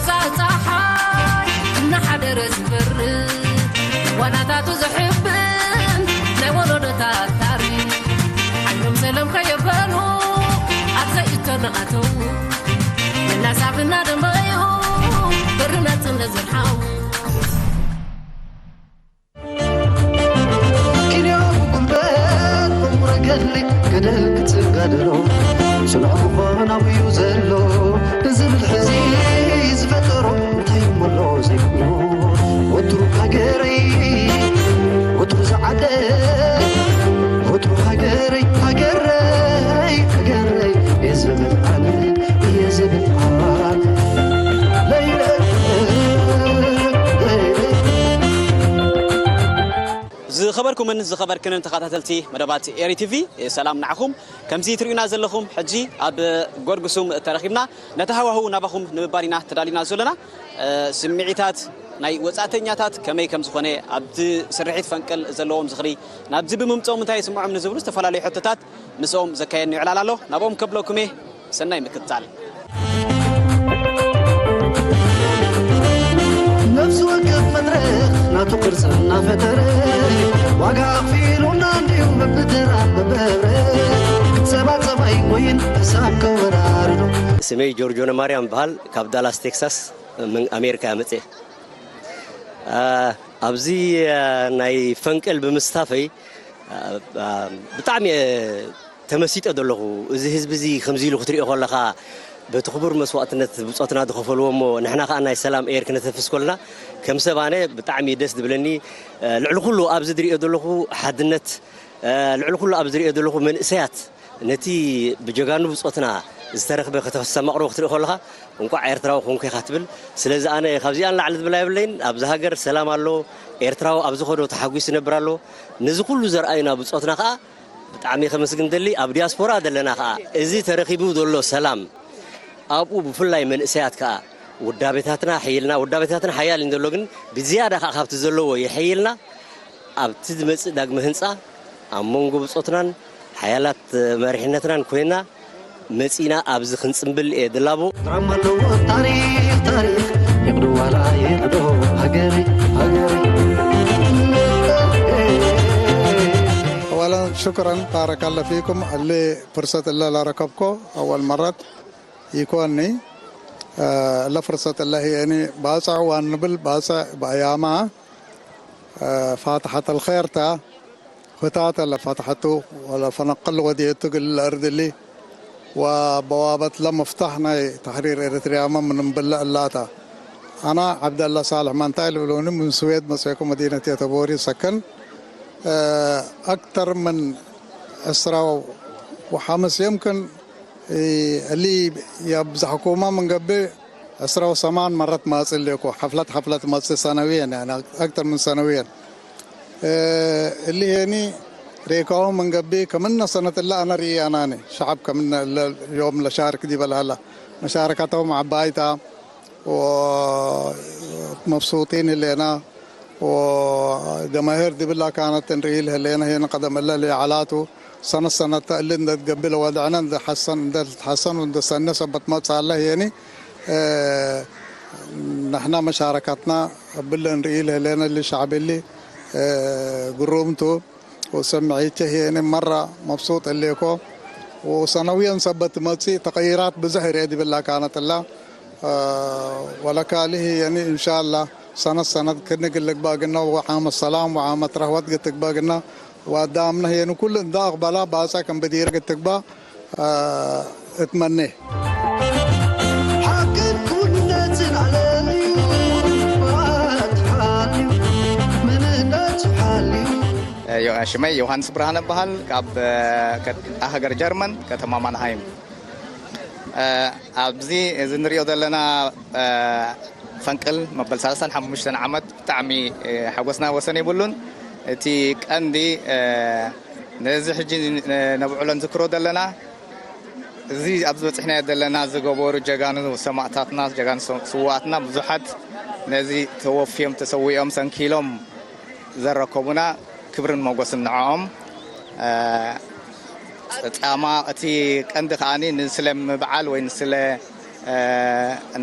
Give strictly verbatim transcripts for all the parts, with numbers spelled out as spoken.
ጸሓይ እናሓደረ ዝፈርህ ዋናታቱ ዝሕብን ናይ ወለዶታት ታሪኽ፣ ሓይሎም ሰለም ከየበሉ ኣብ ዘእተናእተው፣ እናሳብ እናደመዩ በሪ ናጽነት ዘርሓው። ኪንዮ ብጉልበት ብሙረ ገድሊ ገደል ክትጋደሎ፣ ጽኑዕ ምዃን ኣብዩ ዘሎ ንዝብል ሕዚ ዝፈጠሮ፣ እንታይ እሞ ኣሎ ዘይክእሎ? ወትሩ ሃገረይ፣ ወትሩ ዝዓደ፣ ወትሩ ሃገረይ፣ ሃገረይ፣ ሃገረይ እየ ዝብል ኣነ፣ እየ ዝብል ኣነ። ለይለ ዝኸበርኩምን ዝኸበርክንን ተኸታተልቲ መደባት ኤሪ ቲቪ፣ ሰላም ንዓኹም። ከምዚ ትርእዩና ዘለኹም፣ ሕጂ ኣብ ጎርጉሱም ተረኺብና፣ ነቲ ሃዋህው ናባኹም ንምባል ኢና ተዳሊና ዘሎና። ስምዒታት ናይ ወጻእተኛታት ከመይ ከም ዝኾነ፣ ኣብቲ ስርሒት ፈንቅል ዘለዎም ዝኽሪ፣ ናብዚ ብምምጽኦም እንታይ ይስምዖም ንዝብሉ ዝተፈላለዩ ሕቶታት ምስኦም ዘካየድኒ ዕላል ኣሎ። ናብኦም ከብለኩም እየ። ሰናይ ምክትታል። ነፍሲ ወከፍ መድረኽ ናቱ ቅርጺ እናፈጠረ፣ ዋጋ ኣኽፊሉና እንዲሁ በብተራ በበህብረ፣ ክትሰባሰብ ኣይንጎይን ሕሳብ ከወራርዶ። ስመይ ጆርጆ ነማርያም በሃል፣ ካብ ዳላስ ቴክሳስ ምን ኣሜሪካ እየ መጽኤ። አ፣ ኣብዚ፣ አ፣ ናይ ፈንቅል ብምስታፈይ፣ አ፣ አ፣ ብጣዕሚ እየ ተመሲጠ ዘለኹ። እዚ ህዝቢ እዚ ከምዚ ኢሉ ክትሪኦ ከለኻ፣ በቲ ክቡር መስዋእትነት ብጾትና ዝኸፈልዎ እሞ፣ ንሕና ከኣ ናይ ሰላም ኤር ክነተፍስ ከለና፣ ከም ሰብ ኣነ ብጣዕሚ ደስ ዝብለኒ። አ፣ ልዕሊ ኩሉ ኣብዚ ዝሪኦ ዘለኹ ሓድነት፣ አ፣ ልዕሊ ኩሉ ኣብዚ ዝሪኦ ዘለኹ መንእሰያት፣ ነቲ ብጀጋኑ ብጾትና ዝተረኽበ ከተስተማቕሮ ክትርኢ ከለኻ፣ እንቋዕ ኤርትራዊ ኮንኩ ኢኻ ትብል። ስለዚ ኣነ ካብዚኣ ንላዕሊ ዝብል ኣይብለይን። ኣብዚ ሃገር ሰላም ኣሎ፣ ኤርትራዊ ኣብ ዝኸዶ ተሓጒሱ ይነብር ኣሎ። ነዚ ኩሉ ዘርኣዩና ብጾትና ከኣ ብጣዕሚ ከመስግን ደሊ። ኣብ ዲያስፖራ ዘለና ከኣ እዚ ተረኺቡ ዘሎ ሰላም ኣብኡ ብፍላይ መንእሰያት ከኣ ውዳቤታትና ሐይልና፣ ውዳቤታትና ሓያል እዩ ዘሎ፣ ግን ብዝያዳ ከኣ ካብቲ ዘለዎ የሐይልና። ኣብቲ ዝመጽእ ዳግመ ህንጻ ኣብ መንጎ ብጾትናን ሓያላት መሪሕነትናን ኮይና መጺና ኣብዚ ክንጽምብል እየ ድላቦ። ድራማ ኣለዎ ታሪኽ፣ ታሪኽ ይቕዱ ዋላ ይቕዱ ሃገሪ፣ ሃገሪ። أولاً شكراً، بارك الله فيكم። እሊ ፍርሰት እለ ለረከብኮ አወል መረት ኢኮኒ። እለ ፍርሰት እለ ህዬኒ ባጽዕ ወንብል ባጽዕ በአያማ ፋትሐት አልኼር ተ፣ ህታተ ለፈትሐቱ ወለፈነቅል ወድየቱ እግል አርድ እሊ፣ ወበዋበት ለመፍታሕ ናይ ተሕሪር ኤረትርያመ ምን እምብለ እላተ። አና ዐብደለ ሳልሕ መንታይ ልብሉኒ፣ ምን ስዌድ መጽአኩ፣ መዲነት ጌተቦሪ ሰክን። አክተር ምን ዕስራ ወሐምስ የምክን እሊ የብዝሐኩመ ምን ገብእ ዕስራ ወሰማን መረት ማጽእ እሌኮ፣ ሐፍለት ሐፍለት ማጽእ ሰነውየን፣ ያኒ አክተር ምን ሰነውየን። እ፣ እሊ ሄኒ ሬካሁ ምን ገብእ፣ ከምነ ሰነት እለ አነ ርእየ አናኒ፣ ሸዐብ ከምነ እለ ዮም ለሻርክ ዲበ ለሀላ፣ መሻረከቶም ዐባይ ታ፣ ወመብሱጢን ህሌና፣ ወጀማሂር ዲብላ ካነት እንርኢ ለህሌነ ህዬ፣ ቀደም እለ ለይዐላቱ፣ ሰነት ሰነት ተ እሊ እንዴ ትገብእ ለወድዕነ እንዴ ሐሰን፣ እንዴ ልትሐሰን ወእንዴ ሰኔ ሰበት መጽእ ሀለ ህዬኒ፣ እ፣ ንሕና መሻረከትና እብለ እንርኢ ለህሌነ እሊ ሸዕብ እሊ፣ እ፣ ግሩም ቱ። ወሰምዒቼ ህዬኒ መረ መብሱጥ ህሌኮ። ወሰነውየን ሰበት ትመጽእ ተቅይራት ብዘሕ እርኤ ዲብላ ካነት እላ። ወለካሊ ህዬኒ እንሻላ ሰነት ሰነት ክኒ እግል ልግበእ ግነ ወዓመት ሰላም ወዓመት ረህወት እግል ትግበእ ግነ። ወአዳምነ ህዬኒ ኩሉ እንደ አቅበላ ባጽዕ ክም ብዲር እግል ትግበእ እትመኔ። ሓቅን ኩነትን ዓለም እዩ፣ ባትሓልዩ መንነቱ ሓልዩ። ዮ-፣ ሽመይ ዮሃንስ ብርሃነ እበሃል፣ ካብ፣ ከ-፣ ሃገር ጀርመን፣ ከተማ ማንሃይም። ኣብዚ፣ እዚ ንሪኦ ዘለና፣ ፈንቅል መበል ሰላሳን ሓሙሽተን ዓመት ብጣዕሚ፣ እ፣ ሓጎስና ወሰን የብሉን። እቲ ቀንዲ፣ እ፣ ነዚ ሕጂ ን-፣ ነብዕሎ ንዝክሮ ዘለና፣ እዚ ኣብዚ በጽሕናዮ ዘለና ዝገበሩ ጀጋኑ ሰማእታትና፣ ጀጋኑ ስ-፣ ስዉኣትና ብዙሓት ነዚ ተወፍዮም፣ ተሰዊኦም፣ ሰንኪሎም ዘረከቡና ክብርን ሞገስን ንዕኦም። እ፣ ጻማ እቲ ቀንዲ ከኣኒ ንስለ ምብዓል ወይ ንስለ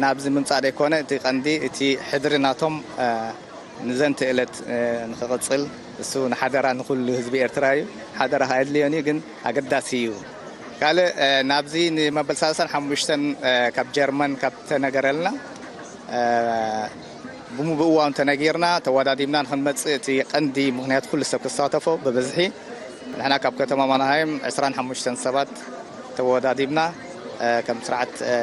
ናብዚ ምምጻእ ደይኮነ፣ እቲ ቀንዲ እቲ ሕድሪ ናቶም ንዘንቲ እለት ንክቅጽል፣ እሱ ንሓደራ ንኩሉ ህዝቢ ኤርትራ እዩ። ሓደራ ከየድልዮን እዩ፣ ግን ኣገዳሲ እዩ። ካልእ ናብዚ ንመበል ሰላሳን ሓሙሽተን ካብ ጀርመን ካብ ተነገረልና፣ ብሙ ብእዋኑ ተነጊርና፣ ተወዳዲብና ንክንመጽእ፣ እቲ ቀንዲ ምክንያት ኩሉ ሰብ ክሳተፎ ብብዝሒ፣ ንሕና ካብ ከተማ ማንሃይም ዕስራን ሓሙሽተን ሰባት ተወዳዲብና፣ እ፣ ከም ስርዓት፣ እ፣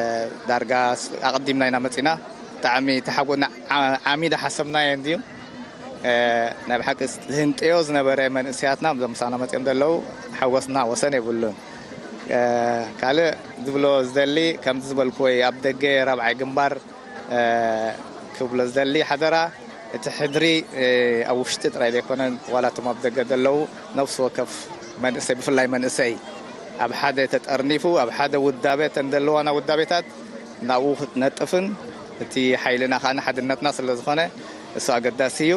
ዳርጋ ስ-፣ ኣቐዲምና ኢና መጺና። ብጣዕሚ ተሓጎና፣ ዓ-፣ ዓሚዳ ሓሰብናዮ እንድዩ። እ፣ ናይ ብሓቂ ዝህንጠዮ ዝነበረ መንእሰያትና፣ እዞም ምሳና መጺኦም ዘለዉ፣ ሓጎስና ወሰን የብሉን። እ፣ ካልእ ዝብሎ ዝደሊ፣ ከምዚ ዝበልኩ ወይ ኣብ ደገ ራብዓይ ግንባር፣ እ፣ ክብሎ ዝደሊ ሓደራ፣ እቲ ሕድሪ፣ እ፣ ኣብ ውሽጢ ጥራይ ዘይኮነን፣ ዋላ እቶም ኣብ ደገ ዘለዉ ነፍሲ ወከፍ መንእሰይ፣ ብፍላይ መንእሰይ፣ ኣብ ሓደ ተጠርኒፉ፣ ኣብ ሓደ ውዳበ፣ እተን ዘለዋና ውዳቤታት ናብኡ ክትነጥፍን፣ እቲ ሓይልና ከኣ ንሓድነትና ስለ ዝኾነ፣ እሱ ኣገዳሲ እዩ።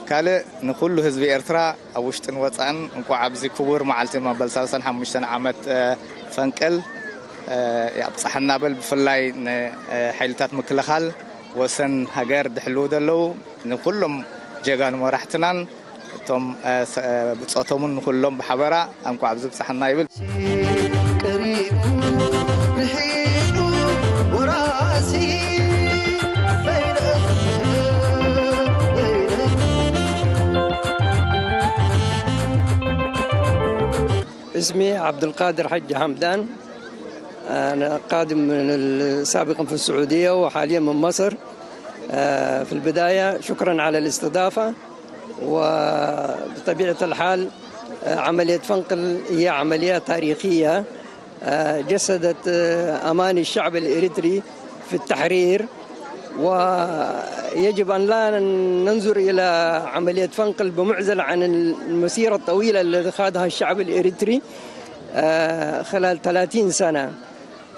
ካልእ፣ ንኩሉ ህዝቢ ኤርትራ፣ ኣብ ውሽጥን ወጻእን፣ እንቋዕ ኣብዚ ክቡር መዓልቲ መበል ሰላሳን ሓሙሽተን ዓመት፣ እ፣ ፈንቅል፣ እ፣ ኣብጽሓና በል። ብፍላይ ን፣ እ፣ ሓይልታት ምክልኻል ወሰን ሃገር ድሕልዉ ዘለዉ ንኩሎም ጀጋኑ መራሕትናን እቶም፣ እ፣ ሰ-፣ እ፣ ብጾቶምን ንኩሎም ብሓበራ እንቋዕ ኣብዚ ብጽሓና ይብል። ቀሪቡ ርሒቁ ወራሲ በይነ اسمي عبد القادر حج حمدان. أنا قادم من ال-، سابقًا في السعودية وحاليًا من مصر. آه، في البداية شكرًا على الاستضافة. وبطبيعة الحال، آه، عملية فنقل هي عملية تاريخية، آه، جسدت، آه، أماني الشعب الإريتري في التحرير، ويجب أن لا ننظر إلى عملية فنقل بمعزل عن المسيرة الطويلة التي خاضها الشعب الإريتري، آه، خلال ثلاثين سنة.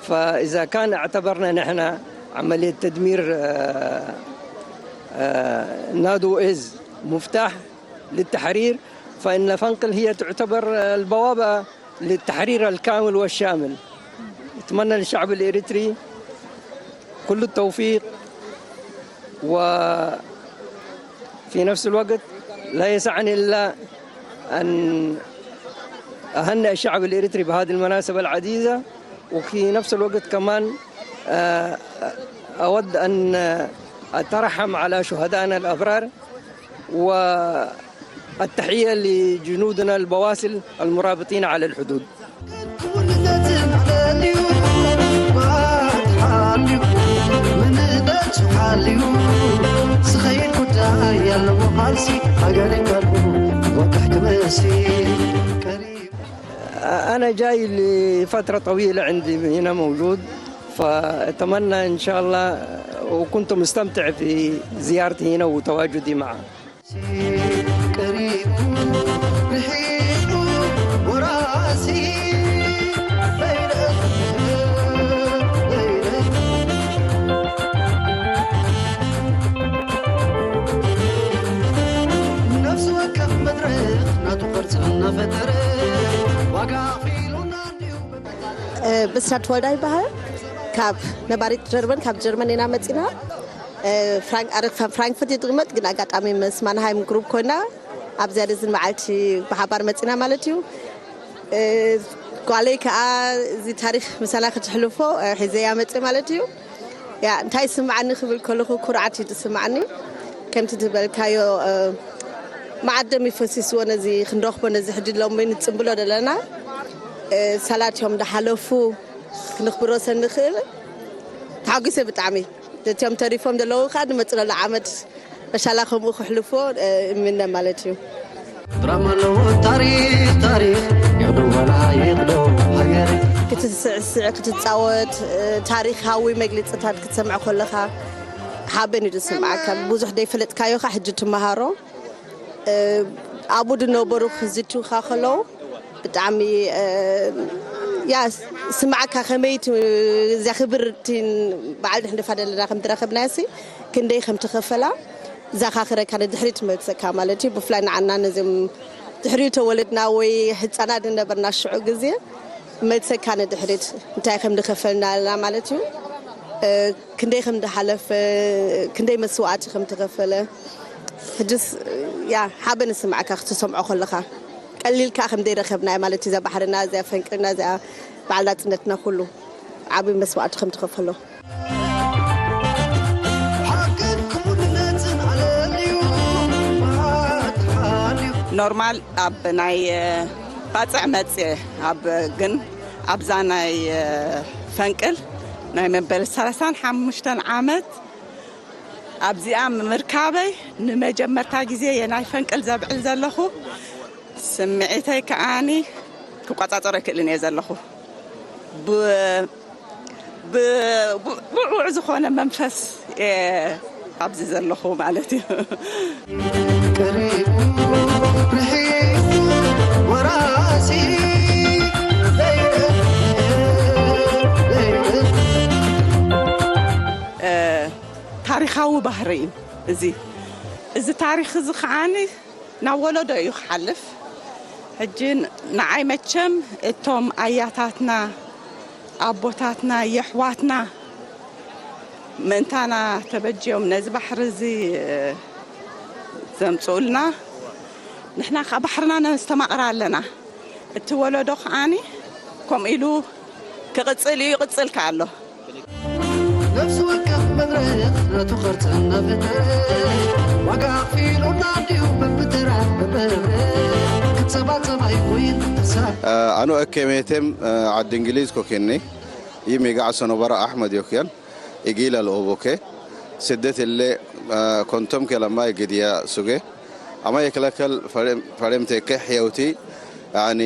فإذا كان اعتبرنا نحن عملية تدمير، آه، آه، نادو إز مفتاح للتحرير، فإن فنقل هي تعتبر البوابة للتحرير الكامل والشامل. أتمنى للشعب الإريتري كل التوفيق، وفي نفس الوقت لا يسعني إلا أن أهنئ الشعب الإريتري بهذه المناسبة العزيزة، وفي نفس الوقت كمان، آه، أود أن أترحم على شهدائنا الأبرار، والتحية لجنودنا البواسل المرابطين على الحدود. أنا جاي لفترة طويلة عندي هنا موجود، فأتمنى إن شاء الله، وكنت مستمتع في زيارتي هنا وتواجدي معه. ቀሪቡ ርሒቁ ወራሲ በይነ በይነ ነፍሲ ወከፍ መድረኽ ናቱ ቅርጺ እናፈጠረ ዋጋ ኣኽፊሉና እንዲሁ እ፣ ብስራት ወልዳ ይበሃል። ካብ ነባሪት ጀርመን፣ ካብ ጀርመን ኢና መጺና። እ፣ ፍራንክ-፣ ኣረ፣ ፍራንክፈርት እየ ዝቕመጥ፣ ግን ኣጋጣሚ ምስ ማንሃይም ግሩፕ ኮይና፣ ኣብዚ ዝን መዓልቲ ብሓባር መጺና ማለት እዩ። እ፣ ጓለይ ከኣ እዚ ታሪኽ ምሳና ክትሕልፎ፣ እ፣ ሒዘያ መጽእ ማለት እዩ። ያ፣ እንታይ ይስምዓኒ ክብል ከለኹ፣ ኩርዓት እዩ ዝስምዓኒ። ከምቲ ዝበልካዮ፣ እ፣ መዓት ደም እዩ ፈሲስዎ ነዚ ክንረኽቦ፣ ነዚ ሕጂ ሎሚ ንጽምብሎ ዘለና፣ እ፣ ሰላት እዮም ዝሓለፉ። ክንኽብሮ ሰንኽእል ተሓጒሰ ብጣዕሚ። ነቲኦም ተሪፎም ዘለዉ ከኣ ንመጽእ ዘሎ ዓመት መሻላ ከምኡ ክሕልፎ፣ እ፣ እምነ ማለት እዩ። ድራማ ኣለዎ ታሪኽ፣ ታሪኽ ይቕደም ዋላ ይቕደም ሃገር። ክትስዕስዕ፣ ክትጻወት፣ እ፣ ታሪኻዊ መግለጺታት ክትሰምዕ ከለኻ ሓበን እዩ ዝስምዓካ። ብዙሕ ዘይፈለጥካዮ ከኣ ሕጂ ትመሃሮ። እ፣ ኣብኡ ዝነበሩ ክዝትዩኻ ከለዉ ብጣዕሚ፣ እ፣ ያ ስምዓካ ከመይ ት-፣ እዚኣ ክብርቲ በዓል ንሕልፋ ዘለና ከም ዝረኸብናያሲ ክንደይ ከም ተኸፈላ ዘኻኽረካ ንድሕሪት መልሰካ ማለት እዩ። ብፍላይ ንዓና ነዚም ድሕሪኡ ተወለድና ወይ ህጻናት ዝነበርና ሽዑ ግዜ መልሰካ ንድሕሪት እንታይ ከም ዝኸፈልናልና ማለት እዩ። ክንደይ ከም ደሓለፈ፣ ክንደይ መስዋእቲ ከም ተኸፈለ፣ ሕጅስ፣ ያ፣ ሓበ ንስምዓካ ክትሰምዖ ከለኻ። ቀሊል ከኣ ከም ደይረኸብናዮ ማለት እዩ። እዛ ባሕርና፣ እዚኣ ፈንቅልና፣ እዚኣ በዓል ናጽነትና ኩሉ ዓቢ መስዋእቲ ከም ተኸፈሎ። ሓቅን ክውንነትን ኣለልዩ፣ ባትሓልዩ። ኖርማል ኣብ ናይ ባጽዕ መጽእ ኣብ ግን ኣብዛ ናይ ፈንቅል ናይ መበል ሰላሳን ሓሙሽተን ዓመት ኣብዚኣ ምርካበይ ንመጀመርታ ግዜ የናይ ፈንቅል ዘብዕል ዘለኹ። ስምዒተይ ከኣኒ ክቋጻጸሮ ኣይክእልን እየ ዘለኹ። ብ-፣ ብ-፣ ብ-፣ ብዑዕ ዝኾነ መንፈስ እየ ኣብዚ ዘለኹ ማለት እዩ። ቀሪቡ ርሒቁ ወራሲ ለይረክብ፣ ለይረክብ። እ፣ ታሪኻዊ ባህሪ እዩ እዚ። እዚ ታሪኽ እዚ ከዓኒ ናብ ወለዶ እዩ ክሓልፍ። ሕጂ ንዓይ መቸም እቶም ኣያታትና፣ ኣቦታትና፣ የሕዋትና ምእንታና ተበጅዮም ነዚ ባሕሪ እዚ ዘምጽኡልና፣ ንሕና ከኣ ባሕርና ነስተማቕራ ኣለና። እቲ ወለዶ ከኣኒ ከምኡ ኢሉ ክቕጽል እዩ፣ ይቕጽል ከኣ ኣሎ። ነፍሲ ወከፍ መድረኽ ናቱ ቅርጽን መፍተር ዋጋ ኣኽፊሉና እንዲሁ በብተራ በበህብረ ክጸባጸብ ኣይኮይን ተሳ ኣኑ እኬ ሜቴም ዐድ እንግሊዝ ኮኬኒ ይም ይጋዕ ሰኖበራ አሕመድ ዮክያን እጊለ ለኦቦኬ ስደት እለ ኮንቶም ከለማ እግድያ ሱጌ አማ የክለከል ፈሬም ቴኬ ሕየውቲ ያኒ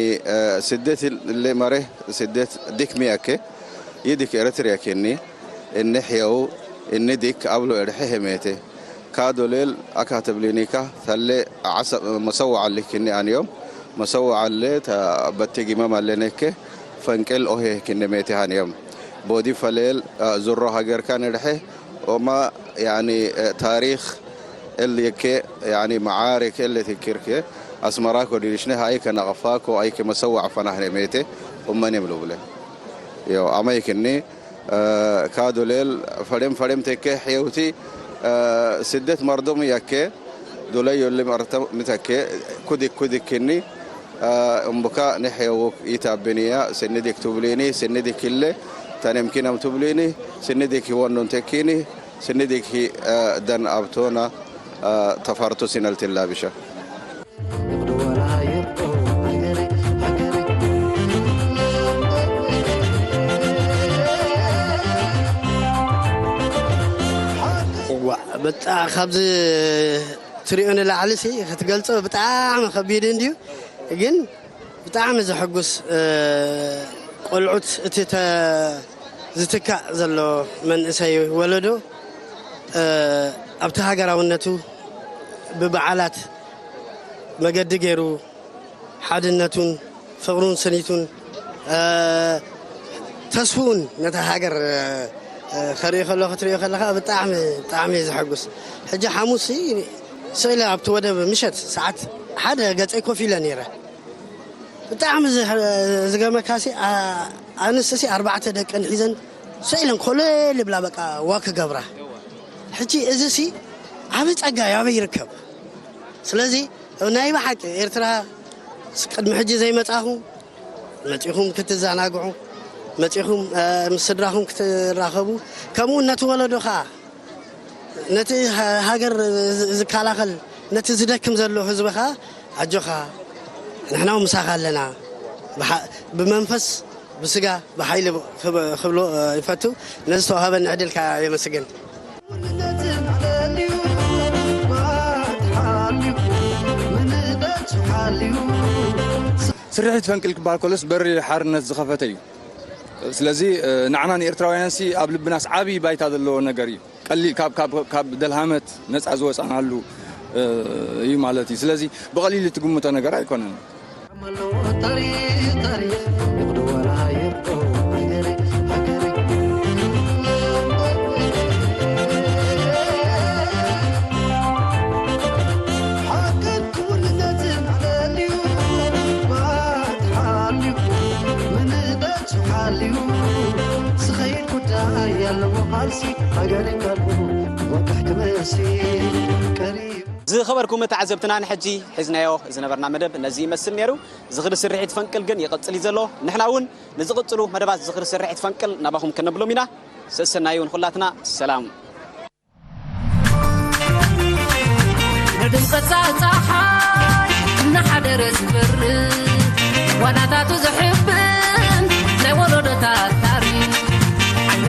ስደት እለ መሬ ስደት ዲክ ሚያኬ ይዲክ ኤረትርያ ኬኒ እኒ ሕየው እኒ ዲክ አብሎ ኤርሐ ሄሜቴ ካዶ ሌል አካተብሊኒካ ተሌ ዐሰብ መሰወዕ አሊኪኒ አንዮም መሰወዕ አሌ ተበቴ ጊመም አሌኔኬ ፈንቅል ኦሄ ኪኒ ሜቴ አንዮም ቦዲ ፈሌል ዙሮ ሀገርካ ንድሐ ኦማ ያኒ ታሪክ እል የኬ ያኒ መዓርክ እለ ትክርክ አስመራኮ ዲድሽነ ሀይከ ነቀፋኮ አይከ መሰወዕ ፈናህነ ሜቴ እመኔም ልብለ ዮ አመይክኒ ካዶሌል ፈሬም ፈሬም ቴኬ ሕየውቲ ስደት መርዶም ያኬ ዶለዮልም አርተ ምተኬ ኩድክ ኩድክኒ እምቡካ ንሕየውክ ኢታብንያ ስንድክ ቱብሊኒ ስንድክ እለ ተኔምኪነም ቱብሊኒ ስንድክ ወኑን ተኪኒ ስንድክ ደን አብቶና ተፋርቱ ሲነልትላ ብሸ። እዋ፣ ብጣ-፣ ካብዚ ትሪኦ ንላዕሊ ሲ ክትገልጾ ብጣዕሚ ከቢድ እንድዩ። ግን ብጣዕሚ ዘሐጉስ፣ እ፣ ቆልዑት እቲ ተ-፣ ዝትካእ ዘሎ መንእሰይ ወለዶ፣ እ፣ ኣብቲ ሃገራውነቱ ብበዓላት መገዲ ገይሩ ሓድነቱን ፍቕሩን ስኒቱን፣ እ፣ ተስፍኡን ነታ ሃገር፣ እ፣ እ፣ ከርኢ ከሎ ክትሪኦ ከለኻ ብጣዕሚ፣ ብጣዕሚ እዩ ዘሐጉስ። ሕጂ ሓሙስ ስኢለ ኣብቲ ወደብ ምሸት ሰዓት ሓደ ገጸይ ኮፍ ኢለ ነይረ። ብጣዕሚ ዝ-፣ ዝገርመካሲ፣ አ-፣ ኣንስትሲ ኣርባዕተ ደቀን ሒዘን ስኢለን ኮለል ይብላ፣ በቃ ዋክ ገብራ። ሕጂ እዚሲ ዓቢ ጸጋ እዩ፣ ኣበይ ይርከብ? ስለዚ ናይ ብሓቂ ኤርትራ ቅድሚ ሕጂ ዘይመጻኹም መጺኹም ክትዘናግዑ፣ መጺኹም፣ እ፣ ምስ ስድራኹም ክትራኸቡ፣ ከምኡ ነቲ ወለዶ ኸኣ፣ ነቲ ሃ-፣ ሃገር ዝ-፣ ዝከላኸል፣ ነቲ ዝደክም ዘሎ ህዝቢ ኸኣ፣ ኣጆኻ፣ ንሕና እውን ምሳኻ ኣለና። ብሓ-፣ ብመንፈስ፣ ብስጋ፣ ብሓይሊ ክብ-፣ ክብሎ፣ እ፣ ይፈቱ። ነዚ ዝተዋህበኒ ዕድል ከኣ የመስግን። ስርሒት ፈንቅል ክበሃል ከሎስ በሪ ሓርነት ዝኸፈተ እዩ። ስለዚ፣ እ፣ ንዓና ንኤርትራውያንሲ ኣብ ልብናስ ዓቢ ባይታ ዘለዎ ነገር እዩ። ቀሊል ካብ፣ ካብ፣ ካብ ደልሃመት ነጻ ዝወጻናሉ፣ እ፣ እዩ ማለት እዩ። ስለዚ ብቐሊል እትግምቶ ነገር ኣይኮነን። ዝኸበርኩም ተዓዘብትና፣ ንሕጂ ሒዝናዮ ዝነበርና መደብ ነዚ ይመስል ነይሩ። ዝኽሪ ስርሒት ፈንቅል ግን ይቕጽል እዩ ዘሎ። ንሕና እውን ንዝቕጽሉ መደባት ዝኽሪ ስርሒት ፈንቅል ናባኹም ከነብሎም ኢና። ሰሰናዩ ንኹላትና ሰላም። ንድምጸት ጸሓይ እናሓደረ ዝበርህ ዋናታቱ